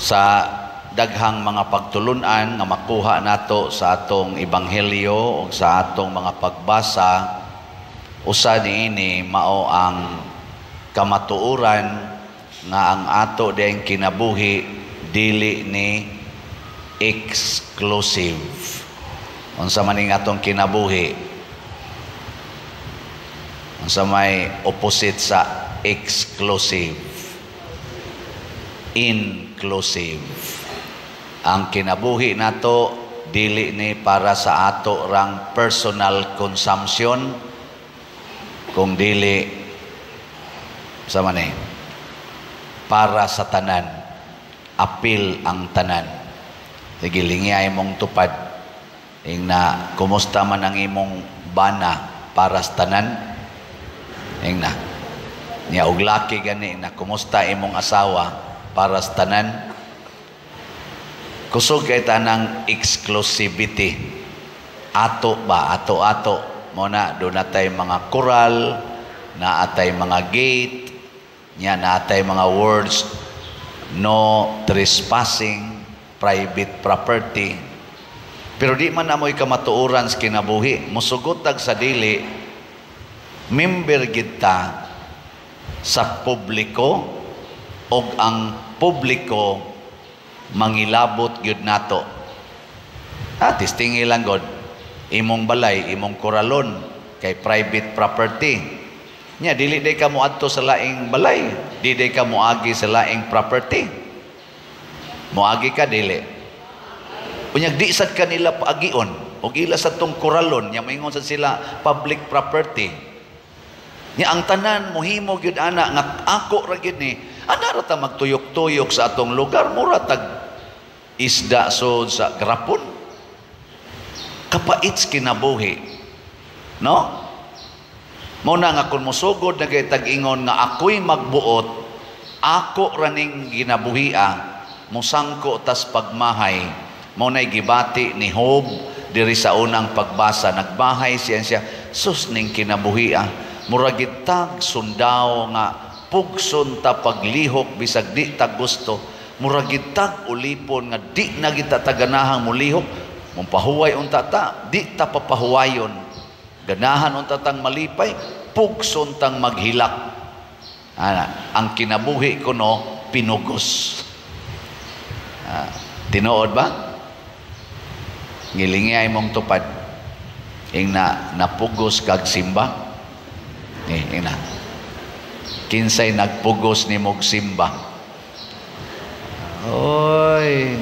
Sa daghang mga pagtulunan nga makuha nato sa atong ebanghelyo o sa atong mga pagbasa, usa niini mao ang kamatuoran nga ang ato diyang kinabuhi dili ni exclusive. Unsa man ning atong kinabuhi? Unsa may opposite sa exclusive? Inclusive. Ang kinabuhi nato dili ni para sa ato rang personal consumption, kung dili sa man eh, para sa tanan, apil ang tanan. Sige, lingiyay mong tupad. Ingna, kumusta man ang imong bana, para sa tanan? Ingna. Nya og laki gani na, kumusta imong asawa, para sa tanan? Kusog kay tanang exclusivity. Ato ba, ato-ato. Mo na, doon natay mga koral, naatay mga gate, nya naatay mga words, no trespassing, private property. Pero di man amoy kamatuoran sa kinabuhi. Musugot tag sa dili, member gid ta sa publiko og ang publiko mangilabot gyud nato. Ah, testingi lang god. Imong balay, imong koralon kay private property. Nya dili day ka moadto sa laing balay, di day ka moagi sa laing property. Moagi ka dili? Unyag di sad kanila paagion og ila sa tong koralon, nya moingon sad sila public property. Nya ang tanan mohimo gyud ana nga ako ra gyud ni, ana ra ta magtuyok-tuyok sa atong lugar, mura tag isda sod sa grapon. Kapait kinabuhi. No? Mao na nga kung mosugod na kay tag-ingon nga ako'y magbuot, ako raning ginabuhia, musangko tas pagmahay. Mao na'y gibati ni Job diri sa unang pagbasa. Nagbahay siya siya, sus ning kinabuhia, murag tag sundaw nga pugson ta paglihok bisag di ta gusto, murag tag ulipon nga di na kita taganahang mulihok, mumpahuway unta ta, di ta papahuwayon. Ganahan unta tang malipay, pugson tang maghilak. Ana, ang kinabuhi kuno pinugos. Ah, tinuod ba? Ngilingay mong tupad. Ingna napugos kag simba. Eh, ingna. Kinsay nagpugos ni mog simba? Oy,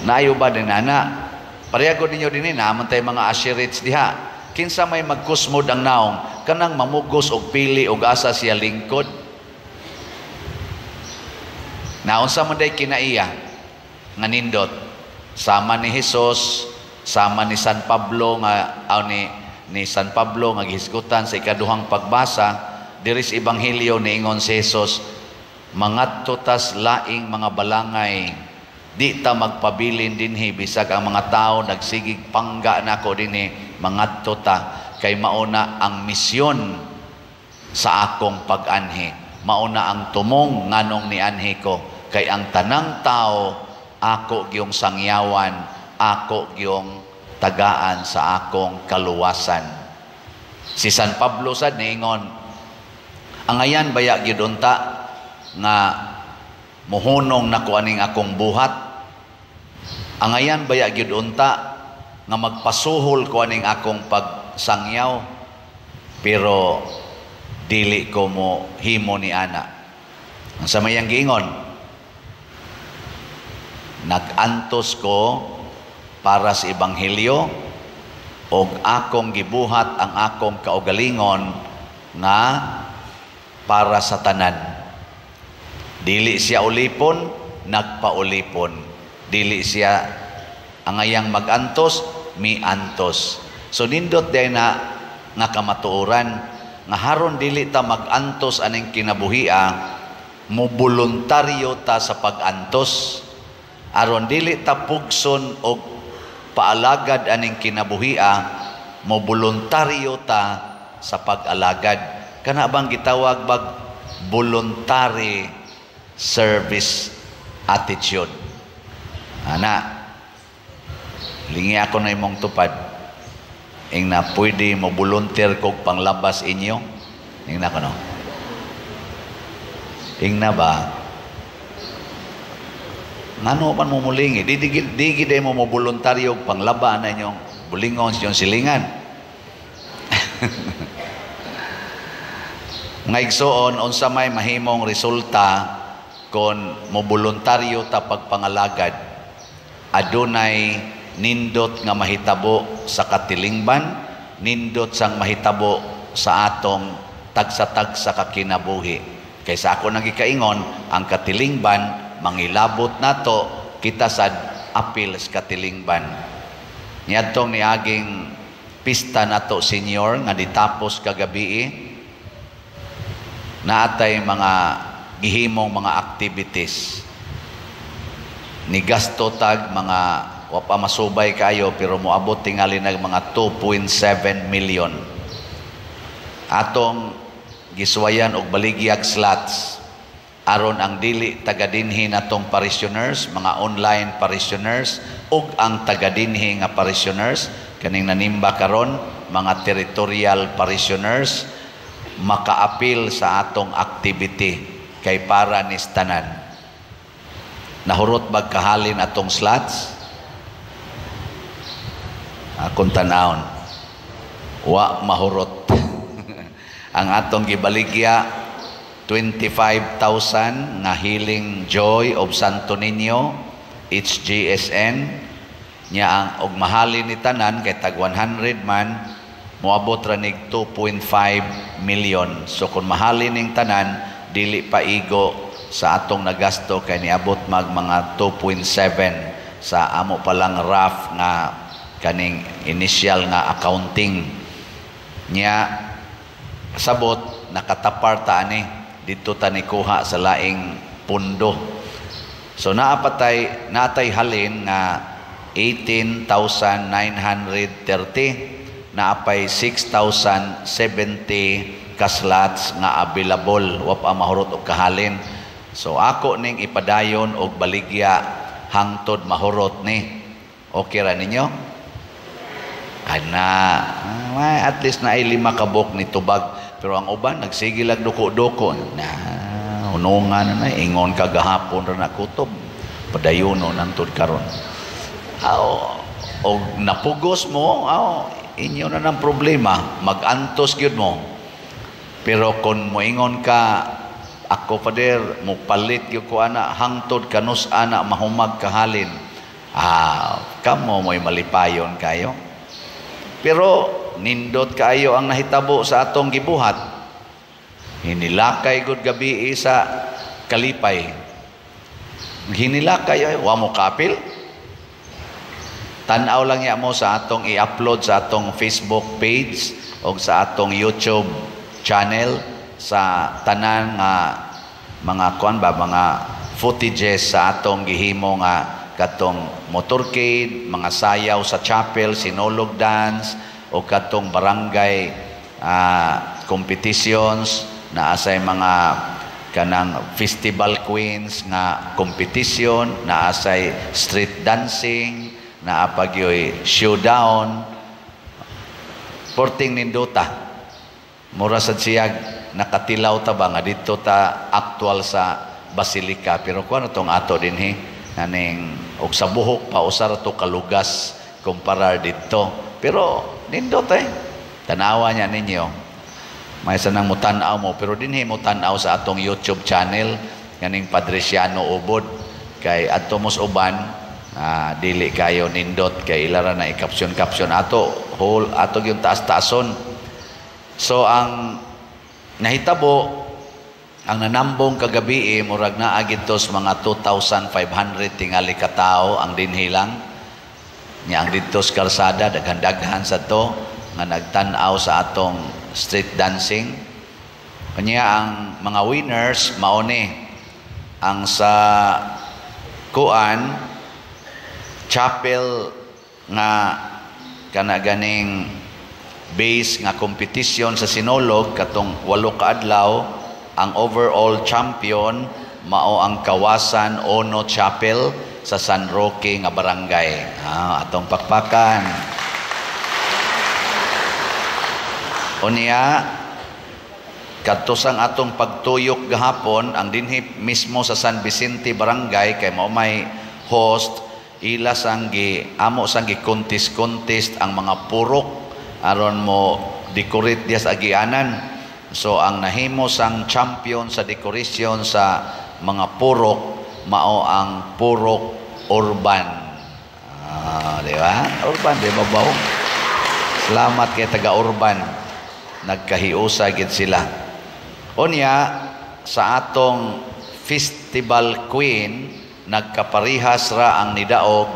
naayo ba din ana? Pareha ko ninyo dinhi, naman tayo mga ashirits diha. Kinsa may magkusmod ang naong, kanang mamugos og pili og asa siya lingkod. Naunsa man day kinaiya nga nindot, sama ni Hesus, sama ni San Pablo nga aw ni San Pablo nga gihisgutan sa ikaduhang pagbasa diri sa ebanghelyo. Niingon si Hesus, mangadto tas laing mga balangay, di ta magpabilin dinhi bisag ang mga tao nagsigig pangga nako dinhi, mangadto ta kay mauna ang misyon sa akong pag-anhi, mauna ang tumong nganong nianhi ko, kay ang tanang tao ako gyung sangyawan, ako gyung tagaan sa akong kaluwasan. Si San Pablo sad niingon, angayan baya gyud unta nga muhunong nako aning akong buhat, angayan baya gyud unta nga magpasuhol ko aning akong pagsangyaw, pero dili ko mo himo ni ana. Ang sa mayang giingon, nag-antos ko para sa ebanghelyo og akong gibuhat ang akong kaugalingon nga para sa tanan. Dili siya ulipon, nagpaulipon. Dili siya angayang magantos, miantos. So nindot day na nga kamatuoran nga haron dili ta magantos aning kinabuhia, moboluntaryo ta sa pagantos. Aron dili ta pugson og paalagad aning kinabuhia, moboluntaryo ta sa pag-alagad. Kana bang gitawag bag voluntary service attitude? Ana, lingi ako na imong tupad. Ing na pwede mo volunteer kog panglabas inyo. Ing na ko no. Ing na ba? Ngano man mo mulingi? Di di mo mo voluntaryo panglaba na inyong bulingon sa inyong silingan. Mga igsoon, unsa may mahimong resulta kon mo voluntaryo ta pagpangalagad? Adunay nindot nga mahitabo sa katilingban, nindot sang mahitabo sa atong tagsa-tagsa ka kinabuhi. Kaysa ako nagikaingon, ang katilingban mangilabot nato, kita sad apil sa katilingban. Niadtong niaging pista nato senior nga ditapos kagabi, naatay mga gihimong mga activities. Ni gasto tag mga wa pa masubay kayo pero moabot tingali nag mga 2.7 million. Atong giswayan og baligyag slots aron ang dili taga dinhi natong parishioners, mga online parishioners ug ang taga dinhi nga parishioners kaning nanimba karon, mga territorial parishioners, makaapil sa atong activity kay para ni tanan. Nahurot bag kahalin atong slots? Akong tanawon, wa mahurot. Ang atong gibaligya 25,000 nga Healing Joy of Santo Niño HGSN nya ang og mahalin ni tanan kay tag 100 man, moabot ra nig 2.5 million. So kung mahalin ning tanan, dili pa igo sa atong nagasto kay niabot mag mga 2.7 sa amo pa lang rough nga kaning initial nga accounting. Nya sabot nakatapar ta ani didto ta ni kuha sa laing pundo. So naapatay natay halin nga 18,930, naapay 6,070 ka slots nga available, wa pa mahurot og kahalin. So ako ning ipadayon og baligya hangtod mahurot ni. Okay ra ninyo? Ana, at least na ay 5 ka buok ni tubag, pero ang uban nagsige lag duko-duko na hunungan na, na ingon ka gahapon ra na kutob padayono nangtod karon. Aw, og napugos mo, aw, inyo na ng problema, magantos gyud mo. Pero kung moingon ka, ako Father, mupalit gyud ko ana hangtod kanus ana mahumag kahalin. Ah, kamo mo'y malipayon kayo. Pero nindot kaayo ang nahitabo sa atong gibuhat. Hinilakay gud gabi sa kalipay. Hinilakay ay wa mo kapil. Tan-aw lang ya mo sa atong i-upload sa atong Facebook page o sa atong YouTube channel sa tanan nga mga kuan ba, mga footages sa atong gihimo nga katong motorcade, mga sayaw sa chapel, sinulog dance o katong barangay competitions, naa say mga kanang festival queens nga competition, naa say street dancing, naa pagyoy showdown. Porting nindota. Mura sad siyag nakatilaw ta ba nga didto ta actual sa basilika, pero kuan tong ato dinhi naning og sa buhok pa usa ra to kalugas kumparar didto, pero nindot eh. Tanawa niya ninyo. May sanang mutan-aw mo, pero dinhi mo tan-aw sa atong YouTube channel kaning Padriciano Ubod kay adto mos uban dili kayo nindot kay ilara na i-caption-caption ato whole ato gyud taas-taason. So ang nahitabo, ang nanambong kagabi murag naa gidto sa mga 2,500 tingali ka tawo ang dinhi lang. Nya ang didto sa kalsada daghan-daghan sa to nga nagtan-aw sa atong street dancing. Kanya ang mga winners mao ni ang sa kuan chapel nga kana ganing base nga competition sa Sinulog katong 8 ka adlaw, ang overall champion mao ang Kawasan Ono Chapel sa San Roque nga barangay. Atong pakpakan. Unya, kadto sang atong pagtuyok gahapon, ang dinhi mismo sa San Vicente Barangay kay mao may host, ila sang gi amo sang gi contest-contest ang mga purok aron mo decorate diya sa agianan. So ang nahimo sang champion sa decoration sa mga purok mao ang Purok Urban. Di ba? Urban, di ba ba? Salamat kay taga Urban. Nagkahiusa gid sila. Unya, sa atong Festival Queen, nagkaparihas ra ang nidaog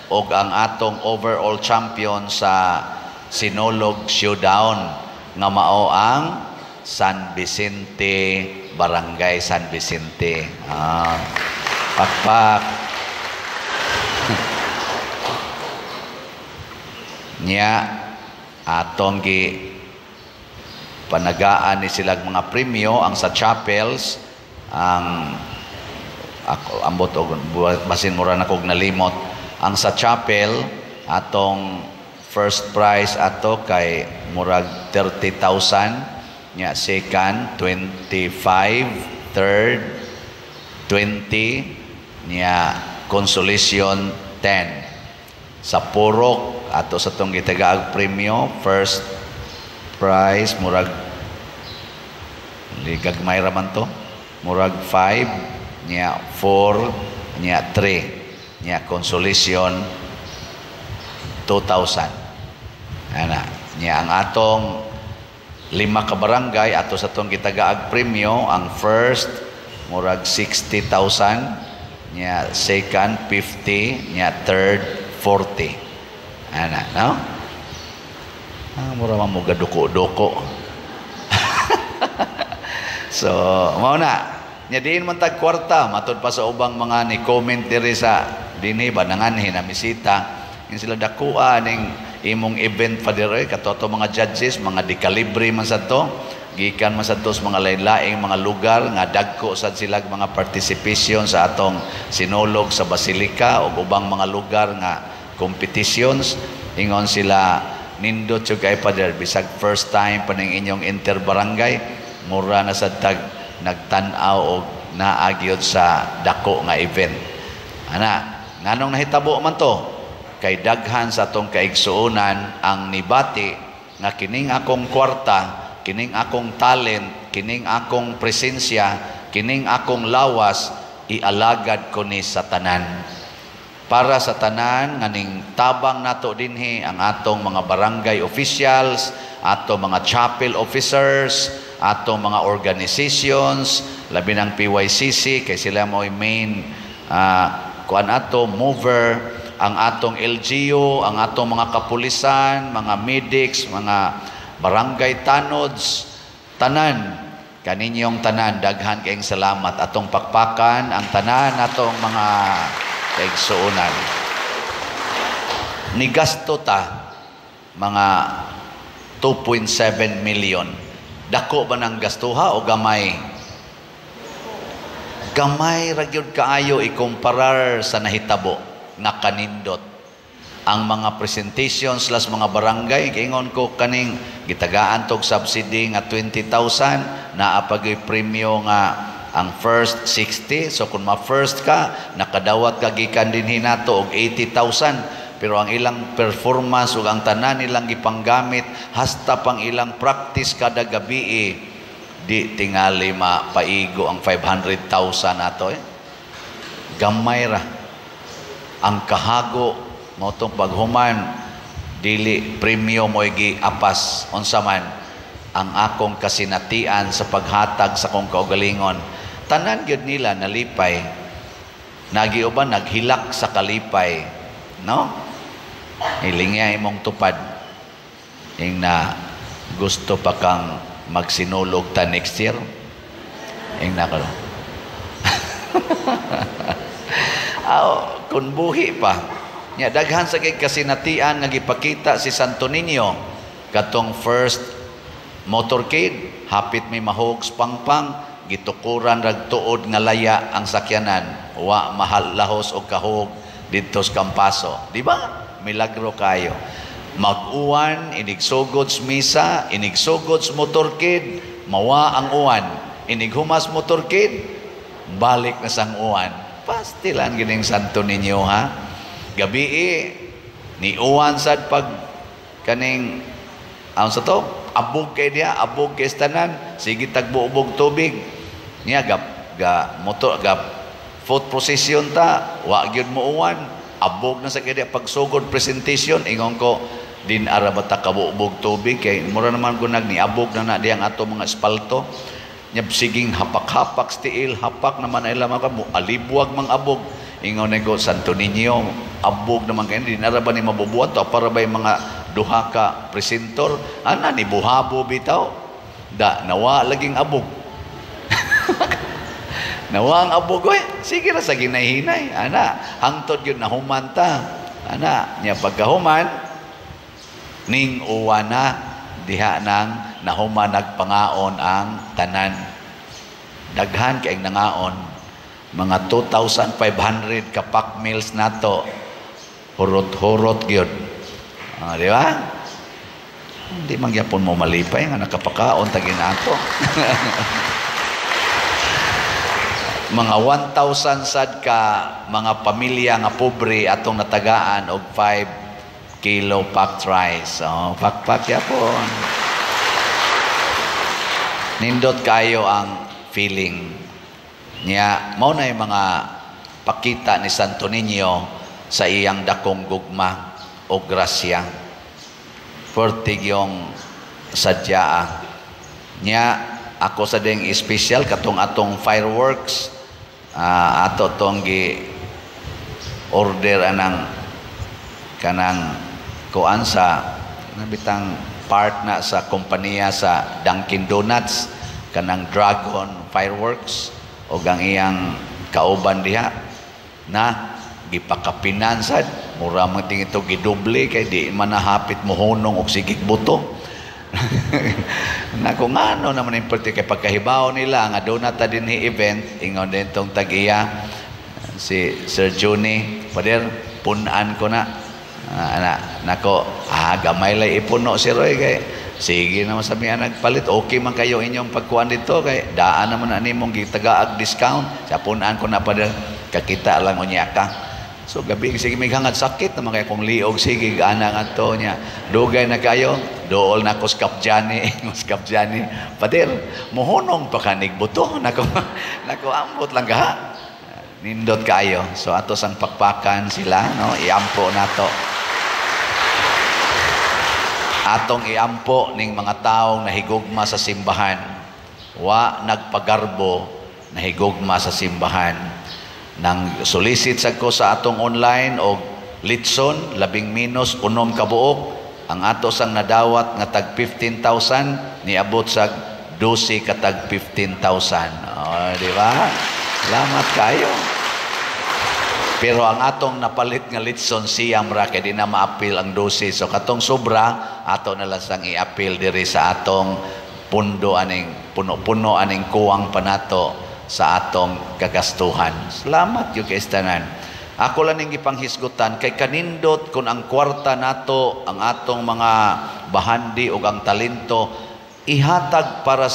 og ang atong overall champion sa Sinulog Showdown nga mao ang San Vicente, Barangay San Vicente. Pakpak. Nya atong gi panagaan ni silang mga premyo ang sa chapels, ang ako ambot og basin mura na kog nalimot ang sa chapel. Atong first prize ato kay murag 30,000, nya second 25, third 20, nya consolation 10. Sa purok ato sa tong gitagaag premyo, first prize murag ligagmay ra man to, murag 5, nya 4, nya 3, nya consolation 2,000. Ana nya ang atong lima ka barangay ato sa tong gitagaag premyo, ang first murag 60,000, nya second 50, nya third 40. Ana, no? Mura man mo gaduko-duko. So, mao na. Nya diin man tag kwarta, matud pa sa ubang mga ni comment diri sa dinhi ba nanganhi na misita. Yung sila dakuha ning imong event pa diri kato ato mga judges, mga dekalibre man sad to, gikan man sad to sa mga lain-laing mga lugar nga dagko sad sila mga participation sa atong sinulog sa Basilica ug ubang mga lugar nga competitions. Ingon sila, nindot jud kay Father, bisag first time pa ning inyong interbarangay, mura na sad tag nagtan-aw og naa gyud sa dako nga event. Ana, nganong nahitabo man to? Kay daghan sa atong kaigsuonan ang nibati nga kining akong kwarta, kining akong talent, kining akong presensya, kining akong lawas, ialagad ko ni sa tanan. Para sa tanan nga ning tabang nato dinhi ang atong mga barangay officials, atong mga chapel officers, atong mga organizations, labi ng PYCC kay sila mo'y main kuan ato mover, ang atong LGU, ang atong mga kapulisan, mga medics, mga barangay tanods, tanan kaninyong tanan, daghan kayong salamat. Atong pakpakan ang tanan atong mga kaigsuonan. Nigasto ta mga 2.7 million. Dako ba ng gastuha o gamay? Gamay ra gyud kaayo ikumparar sa nahitabo nga kanindot. Ang mga presentations las mga barangay, giingon ko kaning gitagaan tog subsidy nga 20,000, naa pa gyud premyo nga ang first 60. So kung ma-first ka, nakadawat ka gikan dinhi nato og 80,000. Pero ang ilang performance ug ang tanan nilang gipanggamit hasta pang ilang practice kada gabi, di tingali mapaigo ang 500,000 ato eh. Gamay ra ang kahago mao tong paghuman, dili premyo mo'y giapas, unsa man ang akong kasinatian sa paghatag sa akong kaugalingon. Tanan gyud nila nalipay, nagiuban naghilak sa kalipay, no? Hilingya imong tupad ing na gusto pa kang magsinulog ta next year, ing na karon. Aw, kun buhi pa nya daghan sa kay kasinatian nga gipakita si Santo Niño katong first motorcade, hapit may mahogs pangpang, Gitukuran rag tuod nga laya ang sakyanan, wa mahal lahos og kahog didto sa Kampaso, di ba? Milagro kayo. Mag-uwan, inigsugod sa misa, inigsugod sa motorcade, mawa ang uwan. Inighumas motorcade, balik na sang uwan. Pastilan gining Santo Niño, ha. Gabi ni uwan sad pag kaning ang sa to, abog kay diya, abog kay tanan, sige tagbuobog tubig. Niya ga, ga motor ga foot procession ta, wa gyud mo uwan. Abog na sa kay diya pagsugod presentation, ingon ko din ara ba ta kabuobog tubig kay mura naman ko nag niabog na na diyang ato mga espalto. Nya siging hapak-hapak stiil, hapak naman ila mga alibwag mang abog. Ingon ko Santo Niño, abog naman kay din ara ba ni mabubuhat to para ba yung mga duha ka presentor ana ni buhabo bitaw da nawa laging abog. Nawa ang abog oy, sige ra sa ginahinay ana, hangtod gyud nahuman ta ana. Nya pagkahuman ning uwana diha nang nahuman nagpangaon ang tanan. Daghan kay nangaon, mga 2,500 ka pack meals nato, hurot-hurot gyud. Di ba? Hindi man gyapon mo malipay nga nakapakaon ta ginato. Mga 1,000 sad ka mga pamilya nga pobre atong natagaan og 5 kilo packed rice. Oh, pakpak yapon. Nindot kayo ang feeling niya. Mao na yung mga pakita ni Santo Niño sa iyang dakong gugma o grasya. Pertig yung sadya niya. Ako sa ding special katong atong fireworks, ato tong gi order anang kanang kuan sa nabitang part na sa kompanya sa Dunkin Donuts, kanang Dragon Fireworks o ang iyang kauban diha na gipakapinan sad mura man ting ito gidoble kay di man nahapit mohunong og sigig buto. Nako ngano naman importante kay pagkahibaw nila nga doon na ta dinhi event, ingon din tong tag-iya si Sir Johnny, "Pader, punan ko na." Ana nako, gamay lay ipuno si Roy kay sige naman sa miya nagpalit, okay man kayo inyong pagkuan dito kay daan naman ani mong gitagaag discount sa punan ko na, pader, kakita lang unya ka. So gabi sige may hangad sakit naman kay kong liog, sige ana ngadto niya. Dugay na kayo, dool na ko skapjani, skapjani. "Pader, mohunong pa kanig buto." Nako, nako ambot lang ka. Nindot kayo. So ato sang pakpakan sila, no? Iampo nato. Atong iampo ning mga taong nahigugma sa simbahan. Wa nagpagarbo, nahigugma sa simbahan. Nang solicit sad ko sa atong online og litson, labing minus 6 kabuok ang ato sang nadawat nga tag 15,000 niabot sa 12 ka tag 15,000. Oh, di ba? Salamat kayo. Pero ang atong napalit nga litson siyam ra kay di na maapil ang 12. So katong sobra ato na lang sang iapil diri sa atong pundo aning puno-puno aning kuwang panato sa atong kagastuhan. Salamat gyud kay tanan. Ako lang ning gipanghisgutan kay kanindot kun ang kwarta nato, ang atong mga bahandi ug ang talento ihatag para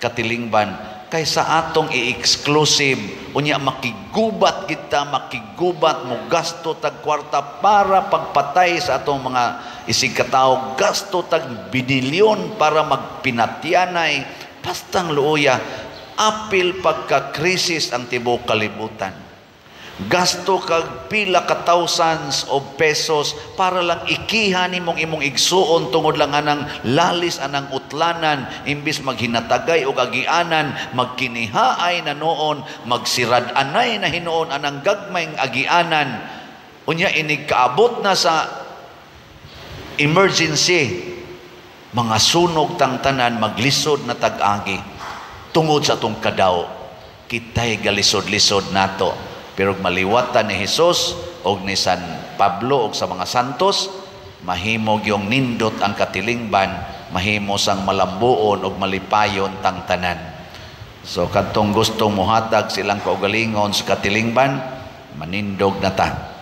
katilingban kaysa atong i-exclusive unya makigubat kita, makigubat mo gasto tag kwarta para pagpatay sa atong mga isig katawo, gasto tag binilyon para magpinatyanay pastang luoya. Apil pagka-krisis ang tibuok kalibutan. Gasto kag pila ka thousands of pesos para lang ikiha nimong imong igsuon tungod lang anang lalis anang utlanan, imbis maghinatagay og agianan, magkinihaay na noon, magsirad-anay na hinuon anang gagmayng agianan. Unya inig kaabot na sa emergency, mga sunog tang tanan, maglisod na tag-agi. Tungod sa atong kadaw, kita'y galisod-lisod nato. Pero maliwatan ni Jesus og ni San Pablo og sa mga santos, mahimog yung nindot ang katilingban, mahimo sang malambuon og malipayon tang tanan. So kadtong gustong muhatag silang kaugalingon sa katilingban, manindog na ta.